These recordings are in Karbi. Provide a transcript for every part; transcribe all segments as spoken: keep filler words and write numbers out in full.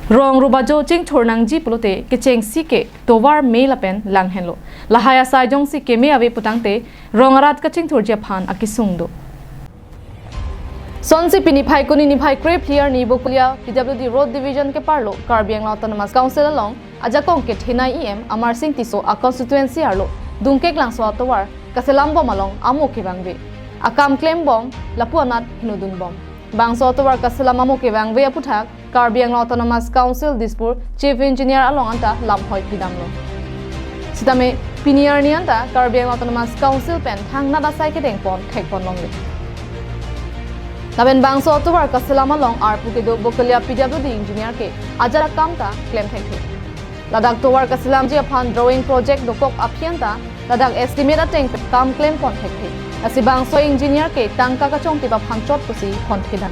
Rong rubajo chingthur nangji pulote kechengsi ke tovar me lapen langhenlo. Lahai asai jongsi keme ave putangte rong arat kachingthurji aphan akesung do. Sonsi pini Phaikuni niphai krephli arni Bokolia P W D Road Division keparlo Karbi Anglong Autonomous Council along ajakong kethenei E M Amarsing Tisso a constituency arlo Dungkeklangso atovar kaselam bom along amo kevangve. Akam klem bom lapu anat hinudun bom. Bangso atovar kaselam amo kevangve aputhak Karbi Anglong Autonomous Council Dispur Chief Engineer along anta lamhoi pidamlo. Sitame pini arni anta Karbi Anglong Autonomous Council pen thangnat asai kedengpon thekpon longle. Lapen bangso atovar kaselam along arpu kedo Bokolia P W D engineer ke ajat akam ta klem thekthe. Ladak tovar kaselamji aphan drawing project dokok aphi anta ladak estimate ateng pen kam klempon thekthe. Lasi bangso engineer ke tangka kachongtip aphan chot pusi pon thedam.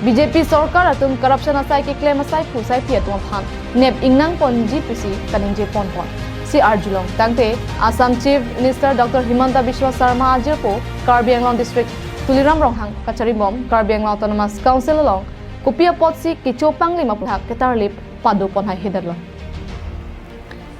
B J P sorkar atum corruption asai keklem asai phu asai phi atum aphan nep ingnangponji pusi kaningje ponpon si arjulong. Tangte Assam Chief Minister Doctor Himanta Biswa Sarma ajirpo Karbi Anglong District Tuliram Ronghang kachari bom Karbi Anglong Autonomous Council along kopi apotsi kecho panglim aputhak ketarlip padopon hai hedetlo.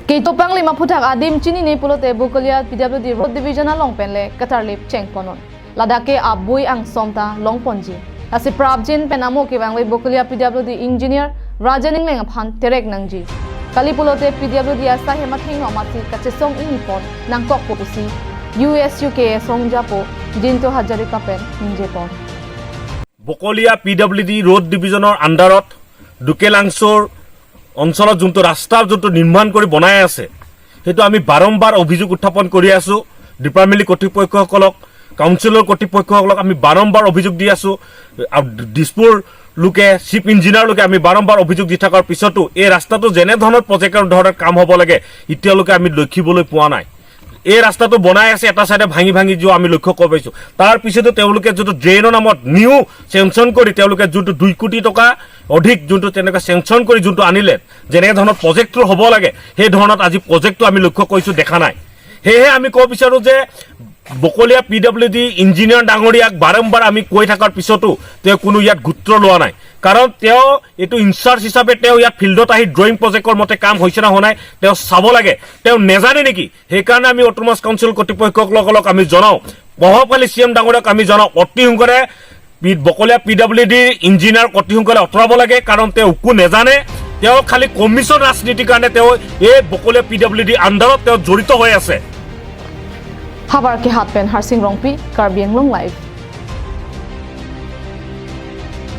Kecho panglim aputhak adim chinine pulote Bokolia P W D Road Division along penle ketarlip chengponnon. Ladak ke abui angsom ta longponji. Lasi prapjin pen amo kevangve Bokolia P W D engineer Rajen Engleng aphan terek nangji. Kali pulote P W D asai hem athengno amatsi kachesong inipon nangkokpo pusi U S U K S ongjapo Jinto Hazarika pen ningjepon. Bokolia P W D road ডিভিজনৰ আণ্ডাৰত ডুকেলাংচৰ অঞ্চলত যোনটো ৰাস্তাৰ যোনটো নিৰ্মাণ কৰি বনাই আছে, সেইটো আমি বাৰম্বাৰ অভিযোগ উত্থাপন কৰি আছো। ডিপাৰ্টমেণ্ট কৰ্তৃপক্ষসকলক, কাউন্সিলৰ কৰ্তৃপক্ষসকলক আমি বাৰম্বাৰ অভিযোগ দি আছো। আৰু দিছপুৰ লোকে, চিফ ইঞ্জিনিয়াৰ লোকে আমি বাৰম্বাৰ অভিযোগ দি থকাৰ পিছতো এই ৰাস্তাটো যেনে ধৰণৰ প্ৰজেক্টৰ ধৰণে কাম হ'ব লাগে, এতিয়ালৈকে আমি দেখিবলৈ পোৱা নাই। এই ৰাস্তাটো বনাই আছে, এটা চাইডে ভাঙি ভাঙি যোৱা আমি লক্ষ্য কৰিব পাৰিছো। তাৰ পিছতো তেওঁলোকে যোনটো ড্ৰেইনৰ নামত নিউ চেংচন কৰি তেওঁলোকে যোনটো দুই কোটি টকা অধিক যোনটো তেনেকুৱা চেংচন কৰি যোনটো আনিলে, যেনে ধৰণৰ প্ৰজেক্টটো হ'ব লাগে, সেই ধৰণত আজি প্ৰজেক্টটো আমি লক্ষ্য কৰিছো, দেখা নাই। সেয়েহে আমি ক'ব বিচাৰো যে বকলীয়া পি ডাব্লিউ ডি ইঞ্জিনিয়াৰ ডাঙৰীয়াক বাৰম্বাৰ আমি কৈ থকাৰ পিছতো তেওঁ কোনো ইয়াত গুৰুত্ব লোৱা নাই। কাৰণ তেওঁ এইটো ইনচাৰ্জ হিচাপে তেওঁ ইয়াত ফিল্ডত আহি ড্ৰয়িং প্ৰজেক্টৰ মতে কাম হৈছে নে হোৱা নাই তেওঁ চাব লাগে। তেওঁ নেজানে নেকি? সেইকাৰণে আমি অট'নমাছ কাউন্সিল কৰ্তৃপক্ষসকলক আমি জনাওঁ, প্ৰভাৱশালী চি এম ডাঙৰীয়াক আমি জনাওঁ, অতি সোনকালে পি- বকলীয়া পি ডাব্লিউ ডি ইঞ্জিনিয়াৰক অতি সোনকালে আঁতৰাব লাগে। কাৰণ তেওঁ একো নেজানে, তেওঁ খালি কমিশ্যন ৰাজনীতিৰ কাৰণে তেওঁ এই বকলীয়া পি ডাব্লিউ ডি আণ্ডাৰত তেওঁ জড়িত হৈ আছে। Habar kehat pen Harsing Rongpi, Karbi Anglong Live.